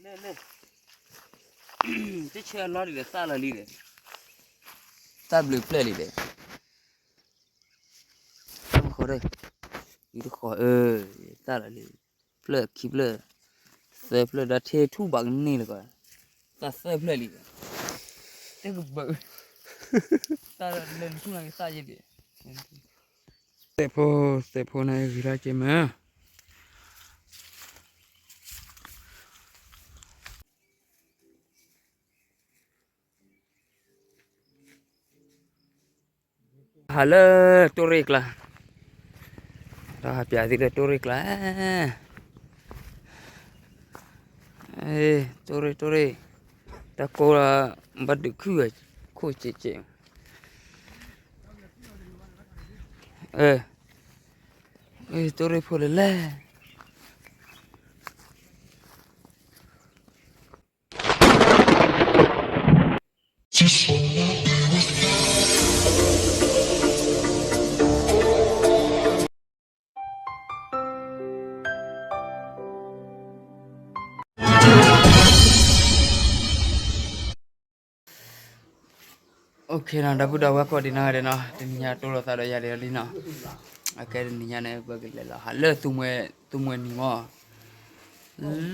လၢလၢ တဆၢအလီၢ်ဒ်လဲၣ် သၣ်လီၤလံဒီး သၣ်ဘျုးဖျၢၣ်လံဒီး တဃီ သၣ်လီၤလံ ဖျၢၣ်ခံဖျၢၣ် သၢဖျၢၣ် ဒီးထံထူၣ်ဘၣ်ကန့ၢ်လၢၤကီး သၣ်သၢဖျၢၣ်လံဒီး တကဘၢ သၣ်လၢနထူၣ်န့ၣ်သၣ်ယဲၢ်ဒံး သဲးဖိ သဲးဖိန့ၣ်ဂ့ၤလီၤက့ၤမး ဟးလၢတိၢ်ရ့ၣ်ကျါ ဒီးဟးပၠးသုလၢတိၢ်ရ့ၣ်ကျါ တိၢ်ရ့ၣ် တိၢ်ရ့ၣ် တၢ်ကိၢ် ဘၣ်ဒုးခုၣ်ဝဲ ခိၣ်စဲးစဲး တိၢ်ရ့ၣ်ဖိလၢလဲၣ် အိၣ်ခ့နီၤ ဒီပုၢ်ဒီဝဲၢ်ကိးဒံးနီၢ်ဂၤဒဲးနီၤ တနံၤညါတိၢ်လိာ်သးဒီးယၤဒ်အံၤလံနီၤ အကဲတနံၤညါန့ၣ် ပကလဲၤလီၤဟးလၢသူမှဲ သူမှဲနံၤမီၢ်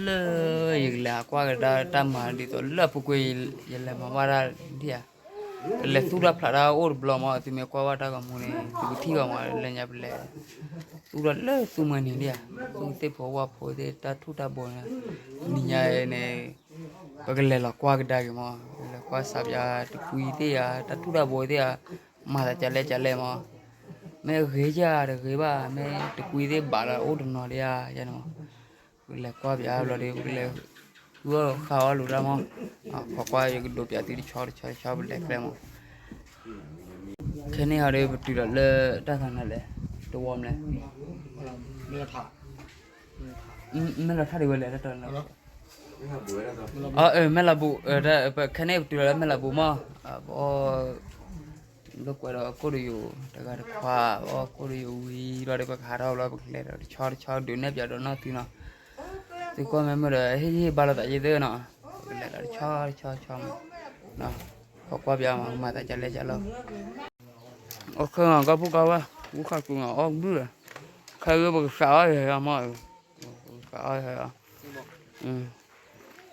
လၢယကလဲၤဟးကွၢ်ကဒါတၢ်မၤဒ်သိးလၢအပူၤကွံာ် ယလဲၤမၤဘၣ်တၢ်ဒ်ဧါ ကလဲၤသူၣ်တၢ်ဖျးတၢ်အိၣ်တဘျီမီၢ် သုမ့ၢ်ကွၢ်ဘၣ်တၢ်ဂီၤမူန့ၣ် သုကထံၣ်ဘၣ်မီၢ် လၢညါပလဲၤ သူၣ်ထီၣ်လၢသူမှဲနံၤဒ်ဧါ သူၣ်သ့ၣ်ဖိဝၣ်ဖိသ့ၣ်တၢ်ထူၣ်တၢ်ဘိန့ၣ် နံၤညါအံၤန့ၣ် ပကလဲၤလီၤကွၢ်ကဒါက့ၤမီၢ် လဲၤကွၢ်စးပၠးတကွံသ့ၣ်ဧါ တၢ်ထူၣ်တၢ်ဘိသ့ၣ်ဧါ မၤသးကလဲၣ်ကလဲၣ်မီၢ် မ့ၢ်ဂ့ၤယၤတဂ့ၤဘၣ် မ့ၢ်တကွံသ့ၣ်ဘၣ်လၢအိၣ်တနီၤဒ်ဧါယဲန့ၣ်မီၢ် ပကလဲၤကွၢ်ပၠးဘျီဒီး ပကလဲၤဃုအီၣ်ဃုအီၣ်လိာ်တၢ်မီၢ် ခိးကွၢ်ယကဒိးပၠးသုတဆီတဆီတဆီ ပလဲၤကျဲမီၢ် ခဲန့ၣ်ဟီဒီး ပတုၤလီၤလၢတၢ်ခါန့ၣ်လဲၣ် တဝီမလဲၣ် မဲၢ်လီၤထါဒ်ဝဲလဲၣ် တၢ်တီ မဲၢ်လီၤဘူး ခဲန့ၣ်ပတုၤလီၤလၢမဲၢ်လီၤဘူးမီၢ် ဘီ လိာ်ကွဲဒီးအကိၣ်တယိာ် တဂၤတခွါ ဘီကိၣ်တယိာ်ဝံၤလီၤဒီး ပကဟးထီၣ်ဘျီ ပကလဲၤဒီးတဆီတဆီ ဒုးနဲၣ်ပၠးဒီးနီၢ်သုနီၤ သုကွၢ်မ့ၢ်မုာ်ဒီး ဟ့ၣ်ဟ့ၣ်ဘါလိာ်သးယ့ၢ်သ့နီၤ ပကလဲၤဒီးတဆီတဆီဆီမီၢ် ခိးကွၢ်ပၠးမီၢ် ကမၤသးကလဲၣ်ကလဲၣ်လီၤ အိၣ်ခၢၣ်ဂီၤ ကီၢ်ပူၤကီၢ်ဝဲ ဝူခးကူၤဂီၤ အီၣ်ဘုၣ်ဒီး ခဲအံၤပကစးအီၣ်ယၤမီၢ် ပကစးအီၣ်ယၤ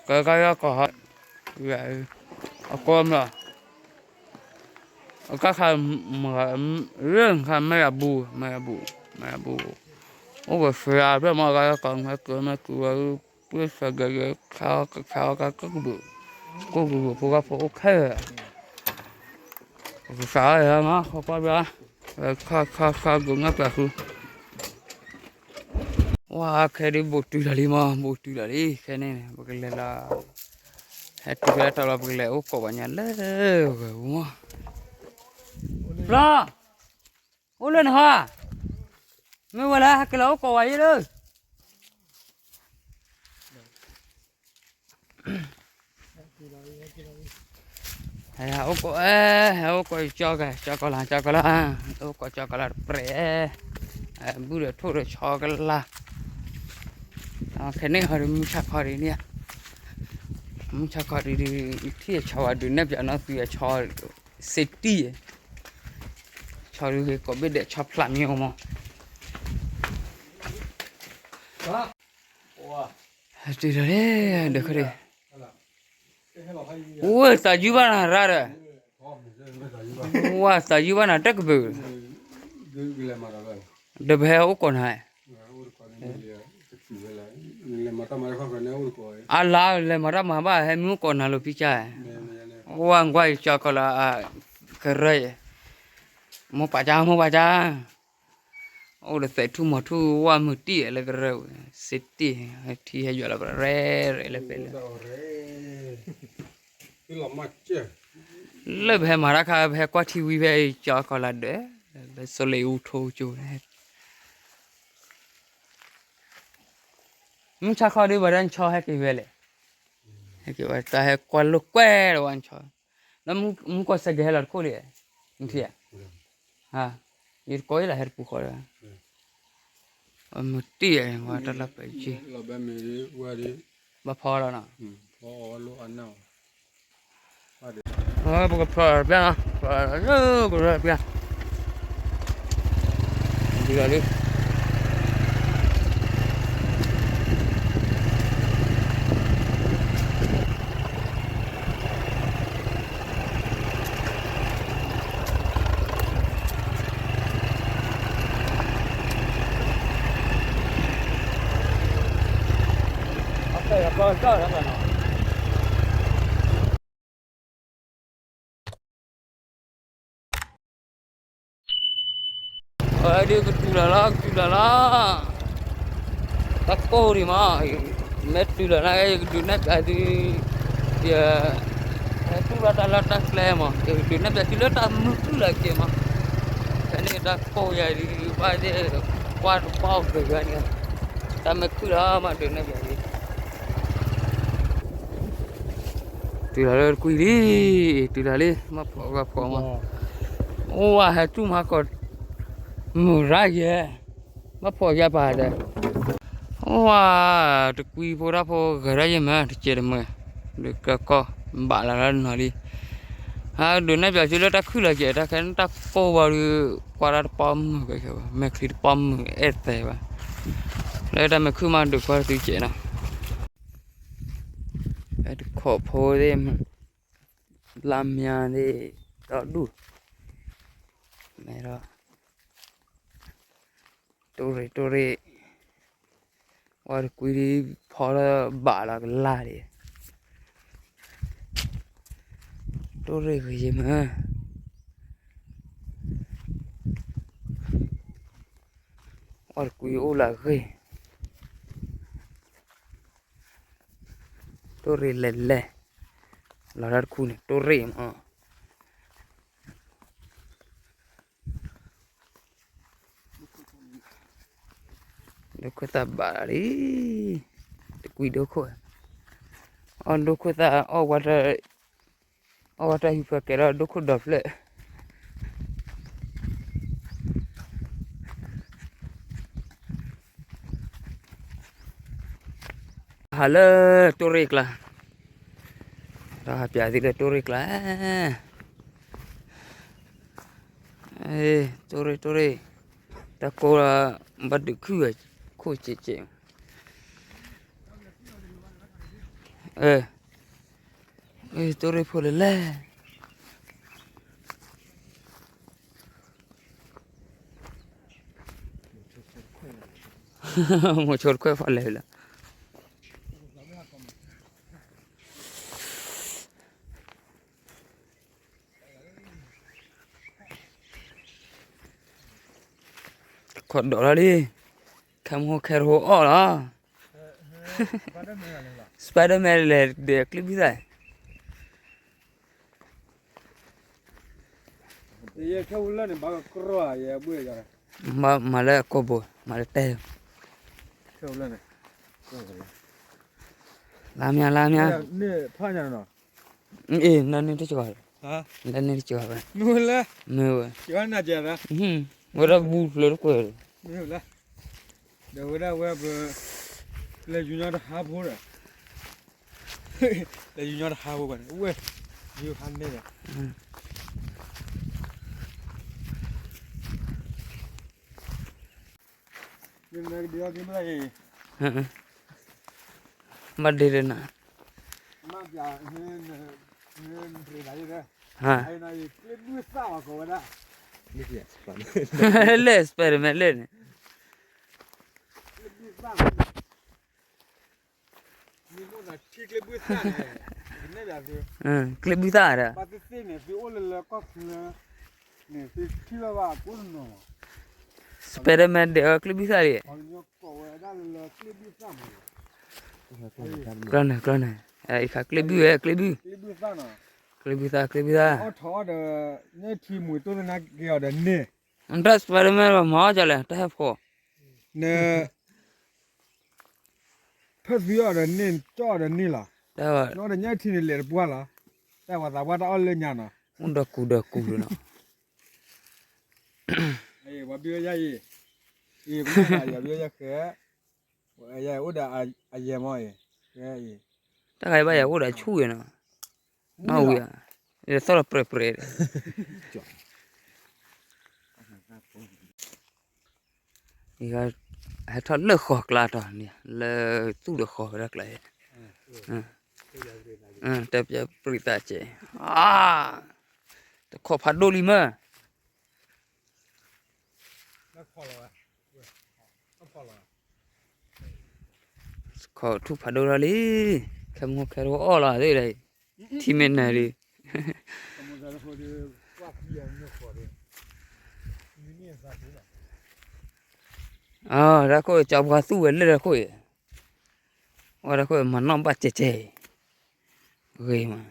ကကယီၢ်ကီၢ်ဟီ အကိးမလီၤ အကခါ မ့ၢ်ခါ မဲၢ်လၢဘူး မဲၢ်လၢဘူး မဲၢ်လၢဘူး အိၣ်ပှဲၤစှၤဖျၢၣ်မီၢ် ကယီၢ်ကီၢ် မဲၢ်ကုၤ မဲၢ်ကုၤ ပှ့ၤစှၤဂၤဂၤ ခါအီၣ်ကခါအီၣ်ကကဘုး ကိၣ်ကဘုး ဖိကီၢ်ဖိအိၣ်ခဲလၢာ် ပကစးအီၣ်ယၤမီၢ် ခိးကွၢ်ပၠး ခါခါခါ ကိးငါပၠးဃု ဝါ ခဲဒုးဘူးတုၤလီၤလံမီၢ် ဘူးတုၤလီၤလံ ခဲန့ၣ် ပကလဲၤလီၤ ဟဲတုၤဖဲလဲၣ်တၢ်လီၤ ပကလဲၤအိၣ်ကိးပှၤညါလၢဝဲပူၤမီၢ် ဖျီ အိၣ်လၢနဟီ မ့ၢ်ဝဲလၢဟဲက့ၤလီၤအိၣ်ကိးဝဲယဲလၢ ဟဲအိၣ်ကိး ဟဲအိၣ်ကိးကၠီကၠီကီၢ်လၢ ကၠီကီၢ်လၢ အိၣ်ကိးကၠီကီၢ်လၢတပြဲး ဘုၣ်ဒီးထိၣ်ဒီးဆီကလါ ခဲန့ၣ်ဟီဒီးမုၢ်ဆါခီဒ်န့ၣ် မုၢ်ဆါခီဒ်ဒုး ထံၣ်အဆီဝဲဒုးနဲၣ်ပၠးနီၢ်သုအဆီ safety ဆီဒုးဟ့ၣ်ကိးဘ့ၣ်ဒဲးဆီဖျးမံၤအမီၢ် တုၤလီၤလံ ဒီးခါဒီး ဝဲသးယုၢ်ဘၣ်နၤရၣ်ဒီး ဝဲသးယုၢ်ဘၣ်နၤတကပၤ ဒီးပဟဲအိၣ်ကိးနၤ အလါလဲၤမၤတၢ်မၤဘၣ် ဟဲမံအိၣ်ကိးနၤလိာ်ဖံကၢ် ဝဲကွၢ်ကၠီကီၢ်လၢ ကရၢ မိၢ်ပၢ်ကၠီ မိၢ်ပၢ်ကၠီ အိၣ်ဒီးသဲးထူၣ်မီၤထူၣ် ဝဲမုၢ်တံၢ်လၢကရၢဝဲ safety ထံဟဲယွၤလီၤပရဲရဲလၢဖဲလၢ လၢပဟဲမၤတၢ်ခါ ပဟဲကွၢ်ထံဝံၤဖဲကၠီကီၢ်လၢဒၢး လၢစီၤလ့ၤအူထိကၠိန့ၣ် မုၢ်ဆါခီဒုး ပှၤဒၣ်နဆီဟဲက့ၤဝဲလဲၣ်, ဟဲက့ၤဝဲ တၢ်ဟဲကွၢ်လိာ်ကွဲဒီးဝဲနဆီ, ဒီးမူကီၢ်စဲးကဟဲလီၤတခိၣ်ဒံး, နထံၣ်ဧါ, ယတကိးအံၤလၢဟဲတပူၤဃီဒီး, မုၢ်တံၢ်ဧါ ဝဲတၢ်လၢပှဲၤက့ၤ, လီၤဘဲမ့ၢ်ဝဲဒၣ်, ဘၣ်ဖီလီၤနီၤ, ပကဖျီၣ်ပျၢ်နီၤ, ကဖျီၣ်ပျၢ်, ဒ်လီၤလံ အဒုးကတုၤလီၤလီၤ ကတုၤလီၤလီၤ, တၢ်ကိၢ်ဒံးမး, မ့ၢ်တုၤလီၤန့ၣ် ယကဒုးနဲၣ်ပျးသု, ယ ဟဲတူၢ်ဘၣ်တၢ်လီၢ်တၢ်ကျဲမး, ယကဒုးနဲၣ်ပျးသုလၢတၢ်မုာ်ခုၣ်လၢက့ၤမး, ဖဲန့ၣ်တၢ်ကိၢ်ယၤဒံး ဘၣ်သ့ၣ် ကွၢ်တပီၢ်ဖျိးယၤန့ၣ်, တၢ်မုာ်ခုၣ်လီၤမး ဒုးနဲၣ်ပျးသု တုၤလီၤလၢတကွံလံ, တုၤလီၤလံ ဘၣ်ဖှီၣ်ဘၣ်ဖှီၣ်မး, အိၣ်ဝဲဟဲတူၢ်မၤကီး, မုာ်ရၣ်ယဲ, ဘၣ်ဖှီၣ်ယဲပာ်ဒီး, အိၣ်ဝဲ, တကွံဖိတၢ်ဖိဂဲၤထီၣ်ယဲမး တစဲးတမှဲ, ဒုးကကီၢ်, ဘၣ်လီၤလၢနီၤလံ, ဒုးနဲၣ်ပျးသုလၢတၢ်ခုၣ်လီၤကဲး တၢ်ခဲန့ၣ်တၢ်ကိၢ်ဘၣ်ဒီး, ကွၢ်တၢ်တပီၢ်မုာ်ကဲးဘၣ် မဲာ်ချံတပီၢ်မုာ်အဲၣ်သဲဘၣ်, လၢတၢ်မဲာ်ခုၣ်မးဒုးကွၢ်သုကဲးနီၤ တခိးဖိသ့ၣ်, လါမၠါသ့ၣ်, ဒီဒူၣ်, မ့ၢ်ဒီး, တိၢ်ရ့ၣ်တိၢ်ရ့ၣ်, ဝဲတကွံဒ်ဖီထီၣ်ဘၣ်လီၤကလၢ်ဒံး, တိၢ်ရ့ၣ်ဂ့ၤယမး, ဝဲတကွံအိၣ်လၢအဂ့ၢ် တိၢ်ရ့ၣ်လဲၤလဲၤ, လီၤတၢ်တခူန့ၣ် တိၢ်ရ့ၣ်မး, ဒိခိၣ်သၣ်ဘၣ်လံ, တကွံဒိခိၣ်, အီၣ်ဒိခိၣ်သၣ်, အီၣ်ဝဲတၢ်ဟံၣ်ဖၢကဲထီၣ်ဒိခိၣ်ဒီဖျၢၣ် ဟးလၢတိၢ်ရ့ၣ်ကျါ, ဒီးဟးပျးသုလၢတိၢ်ရ့ၣ်ကျါ, တိၢ်ရ့ၣ်တိၢ်ရ့ၣ်, တၢ်ကိၢ်လီၤ, ဘၣ်ဒုးခုၣ်ဝဲ, ခိၣ်စဲးစဲး, တိၢ်ရ့ၣ်ဖိလၢလဲၣ် မိၤဆိတခွဲးဖီလဲၣ်လၢ ခိးဒိးလီၤလံ, ခဲမဟိခဲတဟိအီၣ်လီၤ, Spiderman လဲၤဒီးကျ့ဘုၣ်သၣ်, မၤလၢအကိာ်ဘိ, မၤလၢတဲ, လါမၠါ လါမၠါ, အ့ၣ် နန့ၢ်တကီၢ်, နန့ၢ်တကီၢ်ဘၣ်, မ့ၢ်ဝဲ, ဝဲဒၣ်ဘူးဖျၢတကွဲၢ်, ဒီးဝဲဒၣ်ဝဲပ, လဲၤယူၤညီတဟါဖိဒီး, လဲၤယူၤညီတဟါဖိဘၣ်န့ၣ် ဝဲ, ယူၤဖးန့ၢ်ဒီး မ့ၢ်ဒ်န့ၣ်, မ့ၢ်ဒ်န့ၣ်, ဟါ, လဲၣ် Spiderman လဲၣ်န့ၣ်, ကျ့ဘုၣ်သၣ်ဒီး, Spiderman ဒဲးအီၤကျ့ဘုၣ်သၣ်လံ, ကျီန့ၣ် ကျီန့ၣ်, အံၤခါကျ့ဘုၣ်ဝဲ ကျ့ဘုၣ်, ကျ့ဘုၣ်သၣ် ကျ့ဘုၣ်သၣ်, အီၣ်ထီၣ်အီၣ်ဒီး, နဲၣ်ထံမွံတိၢ်သနာ်က့ၤအီၤဒီးန့ၢ်, တၢ် Spiderman ဘၣ်မၤအီၣ်ကလဲၣ် တၢ်ဟဲဖှီၣ်, န ဖၢသံအီၤဒီးန့ၢ် ကၠီၣ်အီၤဒီးန့ၢ်လီၤ, နအီၣ်ဒီးညၣ်ထံန့ၣ်လဲၤတပှၢ်လီၤ, တၢ်ပှၤသးပှၢ်တၢ်အီၣ်လၢညါနီၤ, အိၣ်ဒီးကူဒီးကူလီၤနီၤ, ပှၤဘံဝဲယါအံၤ, အံၤပှၤဘံဝဲယါဃဲ, ယအိၣ်ဒီးအယဲၢ်မီၤအံၤ, တၢ်ဂၤဘၣ်ယၤအိၣ်ဒီးဆူၣ်ယဲနီၤ, မ့ၢ်ဝံၤဧါ, ယသီၣ်လီၤပြဲးပြဲး, ဟဲထီၣ်လၢဃီၤကျါတီၤန့ၣ် လၢသူၣ်ဒီးဃီၤဝဲဒၣ်ကျါ, တပျၢ်ပြံသးကဲး, တခီဖးဒိၣ်လံမၢ် ခီထူၣ်ဖးဒိၣ်ထီၣ်လံ, ခဲမုၢ်ခဲတအိၣ်လီၤသ့ၣ်ဒီး, ထံမ့ၢ်နၤဒီး, တၢ်ခိၣ်ကၠီပှၤသူၣ်ဝဲလၢတၢ်ခိၣ်အံၤ, ဝဲတၢ်ခိၣ်မၤနီၣ်ဘၣ်ကဲးကဲး, ဂ့ၤမး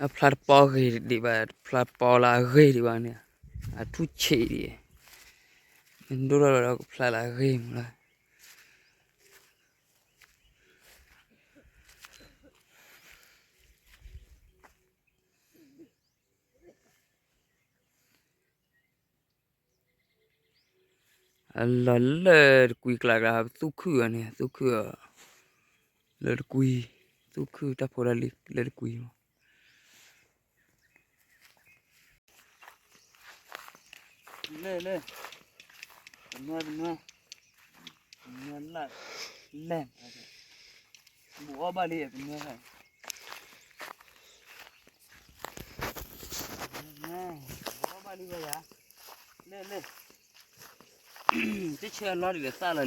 အဖျါတပီဂ့ၤဒံးဘၣ်, ဖျါတပီလၢအဂ့ၤဒံးဘၣ်န့ၣ်, အထူၣ်ဆံးဒံး, မ့ၢ်ဒိၣ်ထီၣ်လီၤဒီးကဖျါလၢအဂ့ၤမးလီၤ. အလီၤလၢတကွံကျါကျါ သူၣ်ခုၣ်အီၤန့ၣ် သူၣ်ခုၣ်အီၤ, လၢတကွံ, သူၣ်ခုၣ်တၢ်ဖိတၢ်လံၤလၢတကွံမး. လဲၣ်လဲၣ်, ပနွဲပနွဲ, ပနွဲလၢ်, လဲၣ်, ဘူးအီၣ်ဘၣ်လံပနွဲ, ဘူးအီၣ်ဘၣ်လံဝဲယၤ, လဲၣ်လဲၣ်, တဆၢအလီၢ်ဒံးဒီး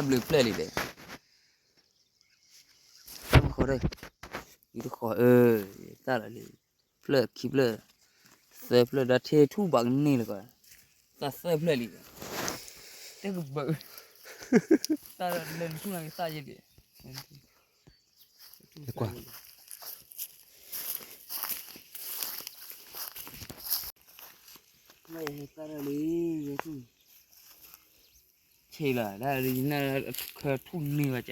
သၣ်လီၤလံဒီး, သၣ်ဘျုးဖျၢၣ်လံဒီး ဃီ, တဃီ, သၣ်လီၤလံ, ဖျၢၣ်ခံဖျၢၣ်, သၢဖျၢၣ်ဒီးထံထူၣ်ဘၣ်ကန့ၢ်လၢၤကီး, သၣ်သၢဖျၢၣ်လံ, တကဘၢ, တၢ်လၢနထူၣ်န့ၣ်သၣ်ယဲၢ်လံ, ကွၢ် သၣ်လီၤလံ, ဆံးလီၤ, တၢ်ခဲထူၣ်န့ၢ်ဘၣ်က,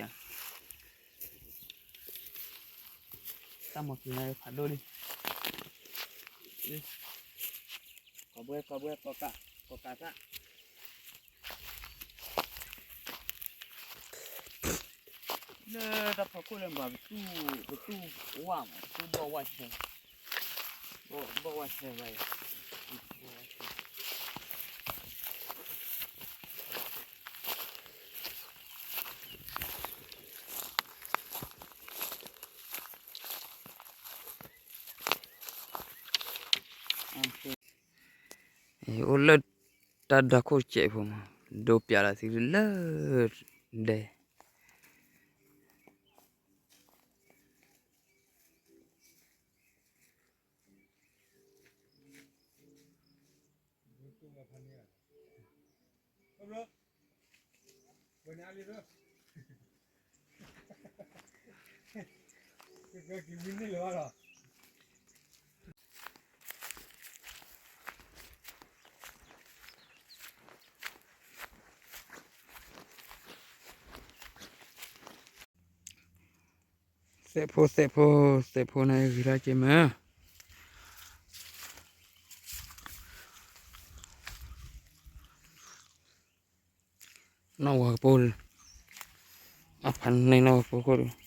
တၢ်မၤက့ၤန့ၣ်ဖးဒိၣ်လံ, ကီးဘှဲကီးဘှဲ, ကီးကးသၣ်, လၢတၢ်ဖီခိၣ်လၢမၤ ပသူၣ်ဝၣ်မး, ပသူၣ်ဘီၣ်ဝၣ်ဆဲ, ဘီၣ်ဝၣ်ဆဲဘၣ်ယၤ အိၣ်လၢတၢ်ဒၢခိၣ်စဲးဖိမး, ဒိပျးလီၤသုလၢဒဲ သဲးဖိသဲးဖိ, သဲးဖိန့ၣ်ဂ့ၤထီၣ်က့ၤမး, နီၢ်ဝၤကပိ, အဖးန့ၢ်နီၢ်ဝၤကပိခိၣ်ဒီး